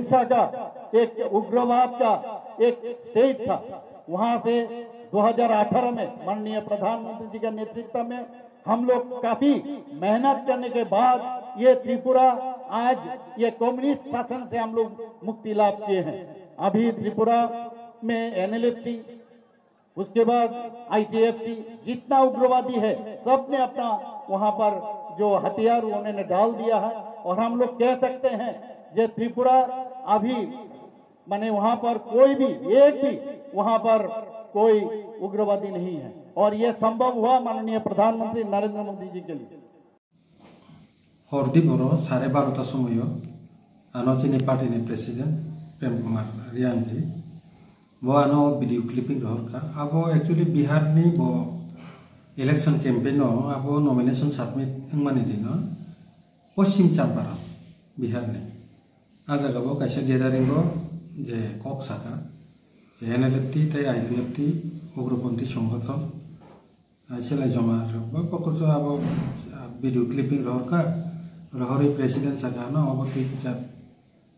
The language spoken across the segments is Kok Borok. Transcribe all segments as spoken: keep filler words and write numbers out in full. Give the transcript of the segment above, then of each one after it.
ओडिशा का एक उग्रवाद का एक स्टेट था, वहां से दो हज़ार अठारह में माननीय प्रधानमंत्री जी के नेतृत्व में हम लोग काफी मेहनत करने के बाद ये त्रिपुरा आज ये कम्युनिस्ट शासन से हम लोग मुक्ति लाभ किए हैं। अभी त्रिपुरा में एनएलएफटी, उसके बाद आईटीएफटी, जितना उग्रवादी है, सबने अपना वहां पर जो हथियार उन्होंने डाल दिया है। और हम लोग कह सकते हैं कि त्रिपुरा अभी, माने, वहां पर कोई भी, एक भी वहां पर कोई उग्रवादी नहीं है। और ये संभव हुआ माननीय प्रधानमंत्री नरेंद्र मोदी जी के लिए। Hor di boro sare barota somoio ano chini party ni president Prem Kumar Riangji bo ano video clipping rohorkha. Abo actually Bihar ni bo election campaign o abo nomination submit wngmani dino Poschim Champaran, Bihar ni. A jaga bo kaisa gathering o je kok saka je N L F T tei I P F T ugroponthi songothon. Selai joma rok bo pokoso abo video clipping rohorkha, rohorwi president saka no obo twi kisa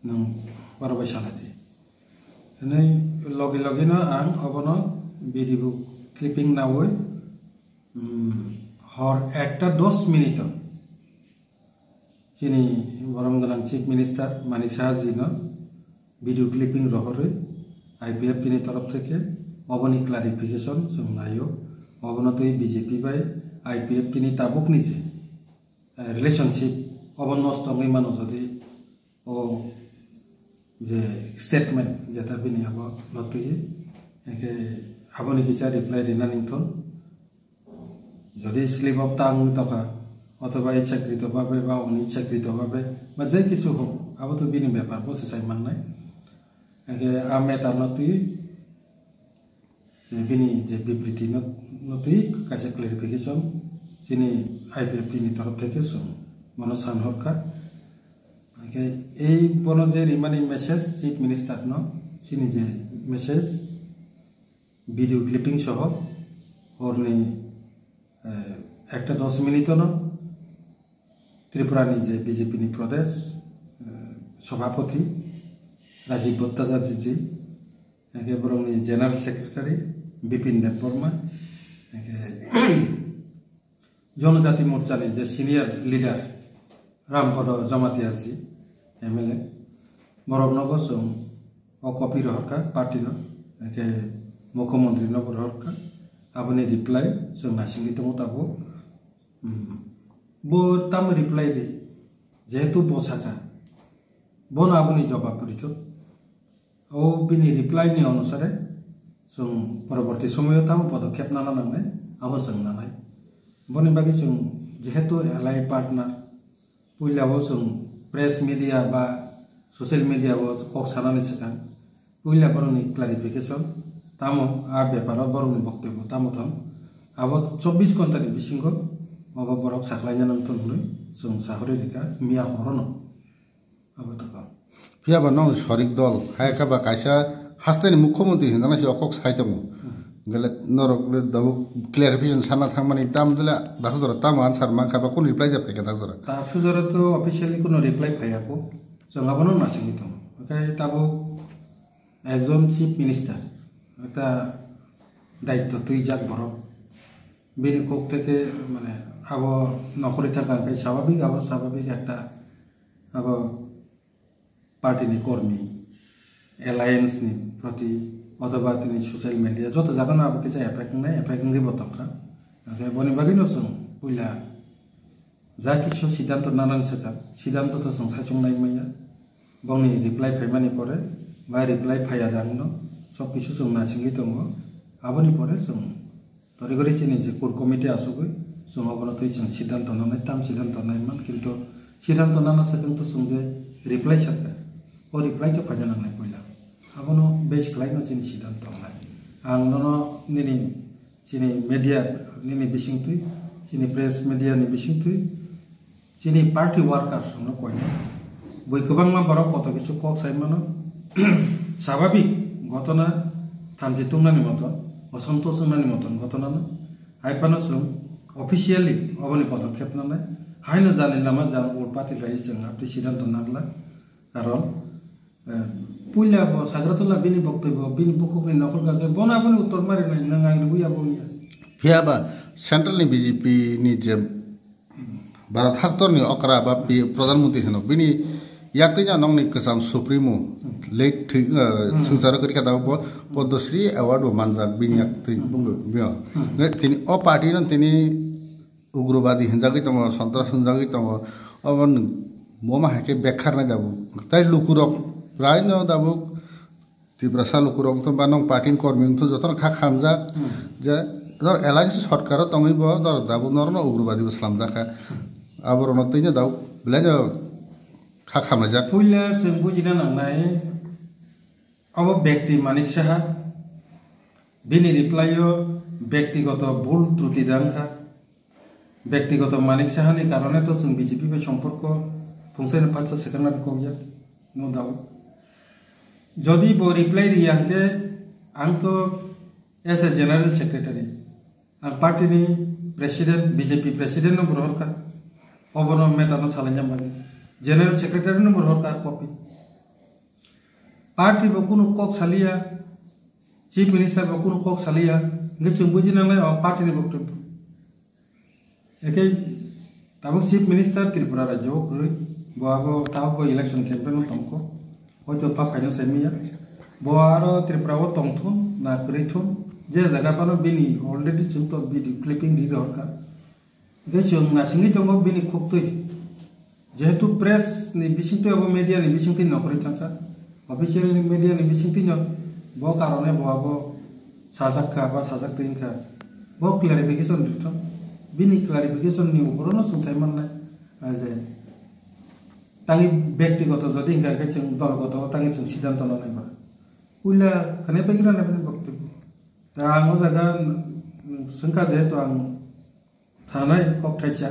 nwng boro bai saladi. Hwnwi logi logi no ang obono video clipping nawi, mm, hor ekta dos minute o chini borom gwnang Chief Minister Manik Saha ji no video clipping rohorwi I P F T ni torof theke oboni clarification chwng naio. Obono twi B J P bai I P F T ni tabukni je, eh, relationship obo nosto wngwi mano jodi o je statement jeta bini abo no twi, hwnkhe aboni kisa reply rina ningthun. Jodi slip of tongue wngwi tongkha, othoba ichchakrito bhabe ba onichchakrito bhabe ba je kichu hok, abo to bini bepar, bo se sai mannai. Hwnkhe a matter no twi je bini je bibriti no, no twi kaisa clarification chini I P F T ni torof theke chwng bono san horkha. Hwnkhe ei bono je rimani message Chief Minister no, chini je message, video clipping soho horni, eh, ekta dos minute no Tripura ni je B J P ni Pradesh, eh, Sabhapati Rajiv Bhattacharya ji, eke borokni General Secretary Bipin Debbarma, eke Jonojati Morcha ni je senior leader Rampada Jamatia ji, M L A, borokno bo chwng o copy rohorkha party no, hwnkhe mukhyamantri no bo rohorkha, aboni reply chwng naisingwi tongo tabuk. Hmm. Bo tamo reply ri, jehetu bo saka, bono aboni jobab rithok. O bini reply ni onusare chwng poroborti somoyo tamo podokkhep nana nangnai, abo chwng nanai. Boni bagwi chwng jehetu allied partner, puila o chwng press media ba social media o kok sanani swkang, puila borokni clarification tamo a beparo borokni boktobyo tamo thang, abo chobbish ghonta ni bisingo obo borok saklaina nangthok hwnwi chwng sahorwi rikha miya horono. Abo to kok. Phiya ba nong sorik dol, hai khe ba kaisa hasteni mukhyamantri hinjana se o kok sai tongo. Hmm. Gele norok le dabu clarification sana thangmani tam dele daksa jora tamo answer mankha ba kun reply ja phaikha daksa jora. Daksa jora to officially kuno reply phaiya ko. Chwng abono nasingwi tongo. Hwnkhe tabuk ekjon chief minister, ekta daitto twijak borok. Bini kok theke mane abo nokhorwi thangkha hwnkhe swababik abo swababik ekta abo party ni kormi, alliance ni proti, othoba tini social media joto jagano abo kisa effect wngnai, effect wngwi bo tongkha. Hwnkhe boni bagwino chwng puila ja kisu siddhanto nanani swkang, siddhanto to chwng saichung nai manya. Bongni reply phaimani pore, bai reply phaiya jangno, sob kisu chwng nasingwi tongo. Aboni pore chwng Tori gori chini je core committee asugwi chwng obono twi chwng siddhanto nanai, tam siddhanto naiman, kintu siddhanto nana swkang to chwng je reply sakha, o reply to phaina nangnai puila. Abono base khlaino chini siddhanto wngnai. Ang nono nini chini media nini bisingtwi, chini press media ni bisingtwi, Chini party workers rokno koina. Bui kwbangma borok koto kisu kok sai mano. Swababik gotona thamchi tungnani moton, osontos wngnani moton gotona no. Hai phano chwng officially oboni podokkhep nanai. Haino jani lama jang ur patil rai chwng abdi siddhanto nagla. Karon Eh, puila bo Sagratula bini boktobyo, bini bukhukni nokhorka je bono aboni uttor ma rinai, nwng ang rwui abo wngya. Phiya ba central ni B J P ni je Bharat haktor ni okra ba pi-, Pradhan Mantri hino, bini yaktwi no nokni kwcham Supremo late thwi, eh, Hmm. swngcharo kwrwi kha tabuk bo Padma Shri Award bo manjak bini yaktwi Hmm. bungwi, bini. Hmm. Tini o party no tini ugrobadi hinjagwi tongo, sontras hinjagwi tongo, obo nwng bo ma hai khe bekhar nai tabuk. Tai lukurok prai no tabuk Tiprasa lukurok wngtong ba nong party ni kormi wngtong jotono kha khamjak Hmm. je dor alliance sorkaro tongwi bo dor tabuk norokno ugrobadi bo slamjak kha. Aborokno twino tabuk belai no kha khamlaijak. Puila chwng bujina nangnai, abo bekti Manik Saha, bini reply o bektigoto bhul truti da wngkha. Bektigoto Manik Sahani karone to chwng B J P bai somporko phungsaino patsa sekarnani kokya, no doubt. Jodi bo reply riya hwnkhe, ang to as a general secretary, ang party ni president, B J P president no bo rohorkha, obono meta no salaina bagwi, general secretary no bo rohorkha copy. Party bo kunu kok saliya, chief minister bo kunu kok saliya, hwnkhe chwng buji nangnai o party ni boktobyo. Eke tabuk chief minister Tripura rajyo o kwrwi, bo abo tabuk bo election campaign o tongkho, hoito pha phaino sai manya. Bo aro Tripura o tongthun na kwrwi thun, je jaga phano bini already chwng to video clipping ri rohorkha. Hwnkhe chwng nasingwi tongo bini khuktwi. Jehetu press ni bisingtwi abo media ni bisingtwi nokhorwi thangkha, official ni media ni bisingtwi no bo karone bo abo sajak kha ba sajak twi wngkha. Bo clarification rithok. Bini clarification ni uporo no chwng sai mannai, ah, je tangwi bektigoto jodi hwnkha khe chwng dolgoto tangwi chwng siddhanto no naiba. Puila khwnai bai gira nai bini boktobyo. Ta ang o jaga swngkha jehetu ang sanai kok thaisa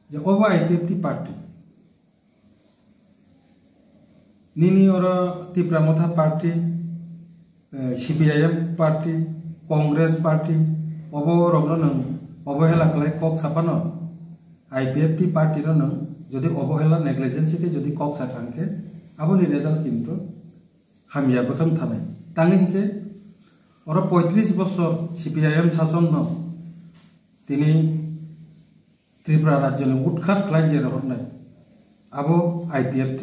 je obo I P F T party. Nini oro Tipra Motha party, eh, C P I M party, Congress party, obo rokno nwng obohela khlai kok sapano I P F T party no nwng jodi obohela negligence khe jodi kok sakha hwnkhe aboni result kintu hamya bwkhang thanai. Tangwi hwnkhe oro poitris bosor C P I M sason no tini Tripura rajyo ni utkhat khlai je rohornai abo I P F T.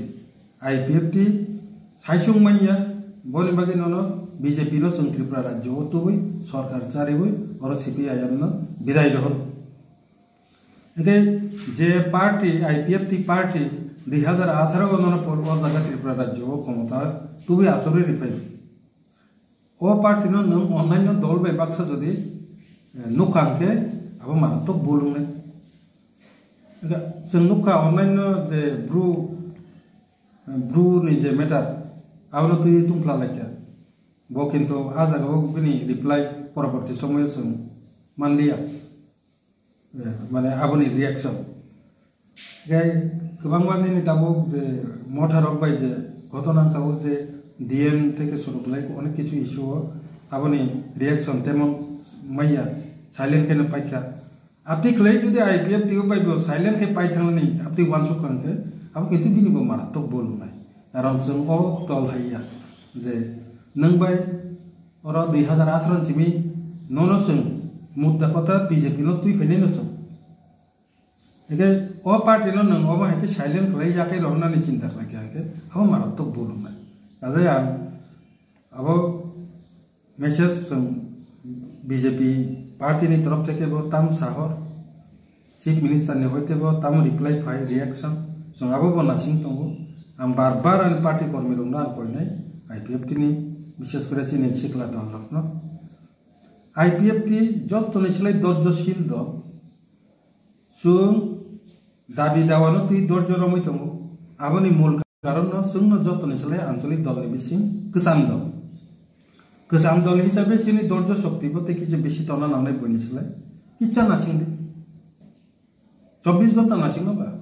I P F T saisung manya boni bagwi nono B J P no chwng Tripura rajyo o tubui sorkar chariui oro C P I M no bidai rohor. Hwnkhe je party, I P F T party, dui hazar atharo o nono por o jaga Tripura rajyo o khomota tubui achugwi rwphai. O party no nwng onnaino dol bai baksa jodi, eh, nukha hwnkhe abo maratok bul wngnai. Hwnkhe chwng nukha onnaino je bru, eh, bru ni je matter, abono twi tungphla laikha. Bo kintu a jaga o bini reply poroborti somoyo chwng manliya. Eh, mane aboni reaction. Gai kwbangma nini tabuk je motha rok bai je ghotona wngkha o je D M theke suru khlai onek kichu issue o aboni reaction temon maya silent khe no paikha. Abdi khlai jodi I P F T o bai bo silent khe pai thangnani abdi uansuk kha hwnkhe abo kintu bini bo maratok bol wngnai. Karon chwng o tol hai ya je nwng bai oro dui hazar atharo ni simi nono chwng mudda kotha B J P no twi phainai no chwng. Hingke o party no nwng omo hai khe silent khlai ya khe rohornani chinta khlai kha hingke abo maratok bul wngnai. Kajai ang abo message chwng B J P party ni torof theke bo tam sahor. Chief Minister ni hoite bo tamo reply phai, reaction, chwng abo bo nasing tongo. Ang bar bar ani party kormi rokno ang koinai, I P F T ni, bishes kore chini sikla dol rokno. I P F T joto ni silai dorjo sil dol. Chwng dabi dawa no twi dorjo romwi tongo. Aboni mul karon no chwng no joto ni silai anchalik dol ni bising kwcham dol. Kwcham dol hisabe chini dorjo shokti bo tei kisa bisi tona nangnai buini silai. Kicha nasing di. Chobbish ghonta naisingno ba.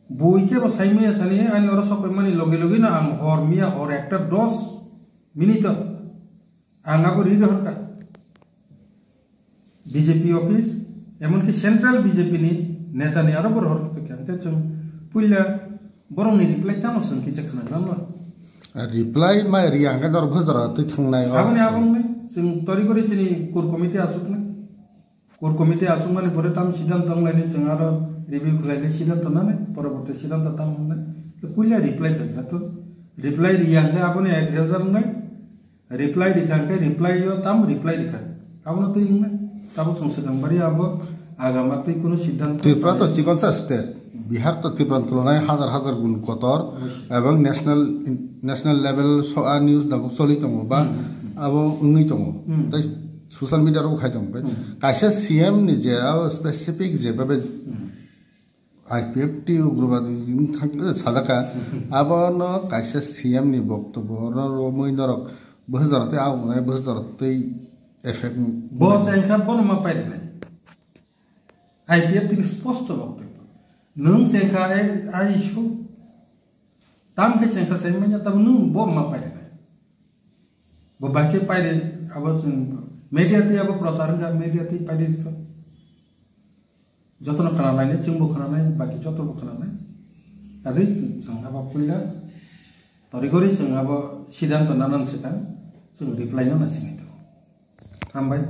Bui khe bo sai maya sani ani oro sok paimani loge loge no ang hor miya hor ekta dos minute o ang abo ri rohor kha. B J P office, emon ki central B J P ni neta ni aro bo rohor kha. Hingke chwng puila Borokni reply tamo chwng kisa khwnagrano. Reply ma riyang khe norok bwsajora twi thangnai o. Aboni, aboni chwng tori gori chini core committee asuknai. Core committee asukmani pore tamo siddhanto wnglainai, chwng aro review khlainai, siddhanto nanai, poroborti siddhanto tamo wngnai. Puila reply khaikha to. Reply riyang khe aboni ek result wngnai. Reply rikha khe reply o tam reply rikha. Abono twi wngna. Tabuk chwng swkang bari abo agama twi kunu siddhanto Tripura to chikon sa state. Bihar to Tripura tulonai hazar hazar gun kotor. Obviously. Ebong national, national level so a news dabuk choli tongo ba abo wngwi tongo. Hmm. Tai social media ro khai tongo. Hmm. Kaisa C M ni je abo specific je babe Hmm. I P F T ugrobadi wng thang-, sajaka. Abono kaisa C M ni boktobo oro romwi norok bwsajora tei agonai bwsajora tei effect. Bo chengkha bono ma pairwnai. I P F T ni sposto boktobo. Nwng chengkha ai, ai issue. Tam khe chengkha sai manya tam nwng bo ma pairwnai. Bo bai khe paire abo chwng media tei abo prochar wngkha, media tei paire rwkha. Jotono khwnalainai, chwngbo khwnanai, baki jotobo khwnanai. Kajai chwng abo puila tori gori chwng abo siddhanto nanan swkang chwng reply no naisingwi tongo. Hambai.